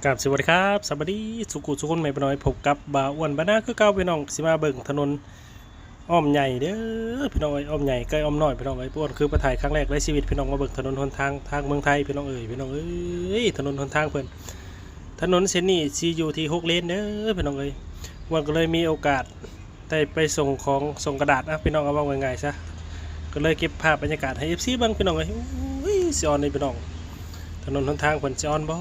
ກາບສະຫວັດດີຄັບ ສະຫວັດດີສຸກໆສຸກຄົນ ແມ່ນພີ່ນ້ອງເອີຍ ພົບກັບບ່າວອ້ວນບ້ານນາຄືເກົ່າພີ່ນ້ອງ ຊິມາເບິ່ງຖະໜົນອ້ອມໃຫຍ່ເດີພີ່ນ້ອງເອີຍ ອ້ອມໃຫຍ່ໃກ້ອ້ອມນ້ອຍພີ່ນ້ອງເອີຍ ອ້ວນຄືໄປຖ່າຍຄັ້ງແລກໃນຊີວິດພີ່ນ້ອງ ມາເບິ່ງຖະໜົນຫົນທາງທາງເມືອງໄທພີ່ນ້ອງເອີຍ ພີ່ນ້ອງເອີຍ ຖະໜົນຫົນທາງເພິ່ນ ຖະໜົນເສັ້ນນີ້ຊິຢູ່ທີ່ຫົກເລນເດີພີ່ນ້ອງເອີຍ ອ້ວນກໍເລີຍມີໂອກາດ ໄດ້ໄປສົ່ງຂອງສົ່ງກະດາດນະພີ່ນ້ອງ ເອົາເວົ້າງ່າຍໆຊະ ກໍເລີຍເກັບພາບບັນຍາກາດໃຫ້ເອັຟຊີເບິ່ງພີ່ນ້ອງເອີຍ ໂອ້ຍ ຊິອ່ອນເດ້ພີ່ນ້ອງ ຖະໜົນຫົນທາງເພິ່ນຊິອ່ອນບໍ່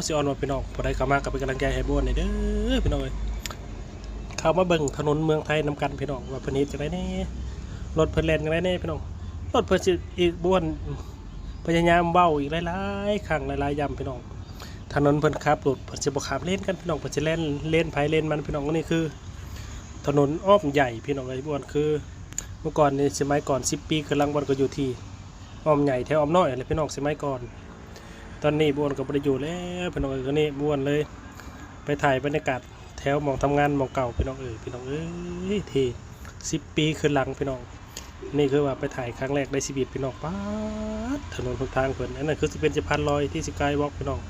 ຊິອ່ອນບໍ່ພີ່ນ້ອງ ຜູ້ໃດເຂົ້າມາກໍເປັນກຳລັງໃຈໃຫ້ບ່າວອ້ວນແດ່ເດີພີ່ນ້ອງເອີຍ ເຂົ້າມາເບິ່ງຖະໜົນເມືອງໄທນຳກັນພີ່ນ້ອງ ວ່າເພິ່ນເຮັດຈັ່ງໃດແດ່ ລົດເພິ່ນແລ່ນຈັ່ງໃດແດ່ພີ່ນ້ອງ ລົດເພິ່ນຊິອີກ ບ່າວອ້ວນພະຍາຍາມເວົ້າອີກຫຼາຍໆຄັ້ງຫຼາຍໆຢ່ຳພີ່ນ້ອງ ຖະໜົນເພິ່ນຂັບລົດ ເພິ່ນຊິບໍ່ຂ້າມເລນກັນພີ່ນ້ອງ ເພິ່ນຊິແລ່ນເລນໃຜເລນມັນພີ່ນ້ອງ ອັນນີ້ຄື ຖະໜົນອ້ອມໃຫຍ່ພີ່ນ້ອງເອີຍ ບ່າວອ້ວນຄື ເມື່ອກ່ອນນີ້ ສະໄໝກ່ອນສິບປີຄືນຫຼັງ ບ່າວອ້ວນກໍຢູ່ທີ່ອ້ອມໃຫຍ່ແຖວອ້ອມນ້ອຍຫັ້ນແຫຼະພີ່ນ້ອງ ສະໄໝກ່ອນ ຕອນນີ້ບ່າວອ້ວນກໍບໍ່ໄດ້ຢູ່ແລ້ວພີ່ນ້ອງເອີຍ ຕອນນີ້ບ່າວອ້ວນເລີຍໄປຖ່າຍບັນຍາກາດແຖວໝ່ອງທຳງານໝ່ອງເກົ່າພີ່ນ້ອງເອີຍ ພີ່ນ້ອງເອີຍ ທີ່ສິບປີຄືນຫຼັງພີ່ນ້ອງ ນີ້ຄືວ່າໄປຖ່າຍຄັ້ງແລກໃນຊີວິດພີ່ນ້ອງ ປາດ ຖະໜົນຫົນທາງເພິ່ນ ອັນນັ້ນຄືຊິເປັນສະພານລອຍທີ່ສະກາຍວອກພີ່ນ້ອງ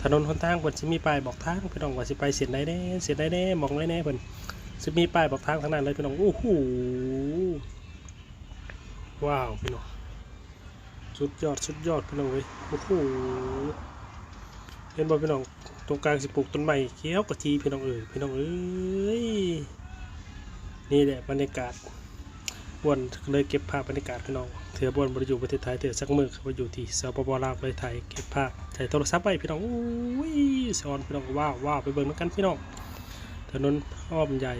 ຖະໜົນຫົນທາງເພິ່ນຊິມີປ້າຍບອກທາງພີ່ນ້ອງ ວ່າຊິໄປເສັ້ນໃດແດ່ ເສັ້ນໃດແດ່ ໝ່ອງໃດແດ່ ເພິ່ນຊິມີປ້າຍບອກທາງທາງນັ້ນເລີຍພີ່ນ້ອງ ໂອ້ໂຫ ວ້າວ ພີ່ນ້ອງ ສຸດຍອດ ສຸດຍອດພີ່ນ້ອງເອີຍ ໂອ້ໂຫ ເຫັນບໍ່ພີ່ນ້ອງ ຕົງກາງຊິປູກຕົ້ນໄມ້ຂຽວຂະຈີພີ່ນ້ອງເອີຍ ພີ່ນ້ອງເອີຍ ນີ້ແຫຼະບັນຍາກາດ ບ່າວອ້ວນເລີຍເກັບພາບບັນຍາກາດພີ່ນ້ອງ ເທື່ອບ່າວອ້ວນບໍ່ໄດ້ຢູ່ປະເທດໄທເທື່ອ ສັກມື້ເຂົາໄປຢູ່ທີ່ ສປປ ລາວ ເລີຍຖ່າຍເກັບພາບ ໃຊ້ໂທລະສັບໄວ້ພີ່ນ້ອງ ໂອ້ຍ ສະອອນພີ່ນ້ອງ ວ້າວ ວ້າວ ໄປເບິ່ງນຳກັນພີ່ນ້ອງ ຖະໜົນອ້ອມໃຫຍ່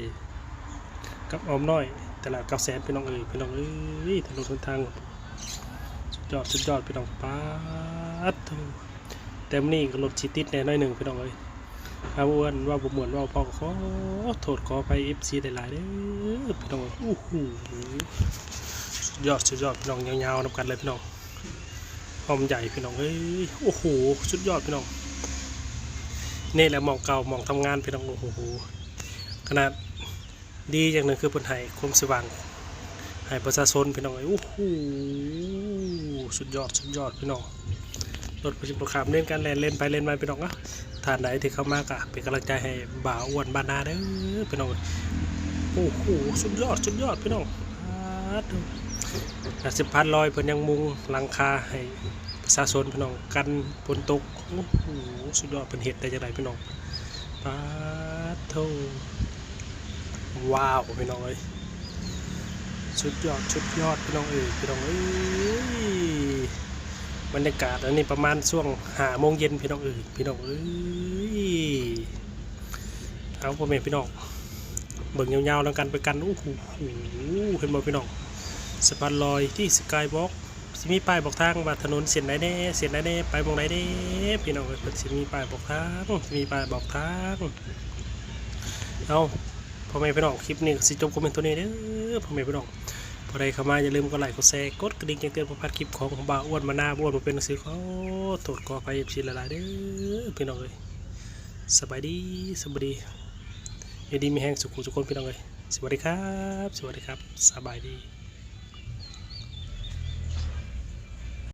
ກັບອ້ອມນ້ອຍ ຕະຫຼາດເກົ້າແສນພີ່ນ້ອງເອີຍ ພີ່ນ້ອງເອີຍ ຖະໜົນຫົນທາງ ສຸດຍອດ ສຸດຍອດພີ່ນ້ອງ ປາດໂທ້ ແຕ່ມື້ນີ້ກໍລົດຊິຕິດແດ່ໜ້ອຍໜຶ່ງພີ່ນ້ອງເອີຍ ຖ້າບ່າວອ້ວນເວົ້າບໍ່ມ່ວນເວົ້າພໍກໍຂໍໂທດຂໍອະໄພເອັຟຊີຫຼາຍໆເດີພີ່ນ້ອງ ໂອ້ໂຫ ສຸດຍອດ ສຸດຍອດພີ່ນ້ອງ ຍາວໆນຳກັນເລີຍພີ່ນ້ອງ ອ້ອມໃຫຍ່ພີ່ນ້ອງເອີຍ ໂອ້ໂຫ ສຸດຍອດພີ່ນ້ອງ ນີ້ແຫຼະໝ່ອງເກົ່າ ໝ່ອງທຳງານພີ່ນ້ອງ ໂອ້ໂຫ ຂະໜາດ ດີຢ່າງໜຶ່ງຄືເພິ່ນໃຫ້ຄວາມສະຫວ່າງໃຫ້ປະຊາຊົນພີ່ນ້ອງເອີຍ ໂອ້ໂຫ ສຸດຍອດ ສຸດຍອດພີ່ນ້ອງ ລົດເພິ່ນຊິບໍ່ຂ້າມເລນກັນ ແລ່ນເລນໄປເລນມາພີ່ນ້ອງ ທ່ານໃດທີ່ເຂົ້າມາກໍເປັນກຳລັງໃຈໃຫ້ບ່າວອ້ວນບ້ານນາເດີພີ່ນ້ອງ ໂອ້ໂຫ ສຸດຍອດ ສຸດຍອດພີ່ນ້ອງ ປາດໂທ້ ໜ້າສະພານລອຍເພິ່ນຍັງມຸງຫຼັງຄາໃຫ້ປະຊາຊົນພີ່ນ້ອງ ກັນຝົນຕົກ ໂອ້ໂຫ ສຸດຍອດ ເພິ່ນເຮັດໄດ້ຈັ່ງໃດພີ່ນ້ອງ ປາດໂທ້ ວ້າວ ພີ່ນ້ອງເອີຍ ສຸດຍອດ ສຸດຍອດ ພີ່ນ້ອງເອີຍ ພີ່ນ້ອງເອີຍ ບັນຍາກາດອັນນີ້ປະມານຊ່ວງຫ້າໂມງເຢັນ ພີ່ນ້ອງເອີຍ ພີ່ນ້ອງເອີຍ ເອົາ ພໍ່ແມ່ພີ່ນ້ອງ ເບິ່ງຍາວໆນຳກັນໄປກັນ ໂອ້ໂຫ ເຫັນບໍ່ພີ່ນ້ອງ ສະພານລອຍທີ່ສະກາຍວອກ ຊິມີປ້າຍບອກທາງວ່າຖະໜົນເສັ້ນໃດແດ່ ເສັ້ນໃດແດ່ ໄປໝ່ອງໃດແດ່ ພີ່ນ້ອງເອີຍ ເພິ່ນຊິມີປ້າຍບອກທາງ ຊິມີປ້າຍບອກທາງ ເອົາ ພໍ່ແມ່ພີ່ນ້ອງ ຄລິບນີ້ກໍຊິຈົບຄອມເມັນໂຕນີ້ເດີ ພໍ່ແມ່ພີ່ນ້ອງ ຜູ້ໃດເຂົ້າມາຢ່າລືມກົດໄລກົດແຊ ກົດກະດິ່ງແຈ້ງເຕືອນ ເພື່ອບໍ່ພາດຄລິບຂອງບ່າວອ້ວນມານາ ບ່າວອ້ວນບໍ່ເປັນໜັງສື ຂໍໂທດຂໍອະໄພເອັຟຊີຫຼາຍໆເດີ ພີ່ນ້ອງເອີຍ ສະບາຍດີ ສະບາຍດີ ຢູ່ດີມີແຮງສຸຂູສຸຄົນ ພີ່ນ້ອງເອີຍ ສະຫວັດດີຄັບ ສະຫວັດດີຄັບ ສະບາຍດີ.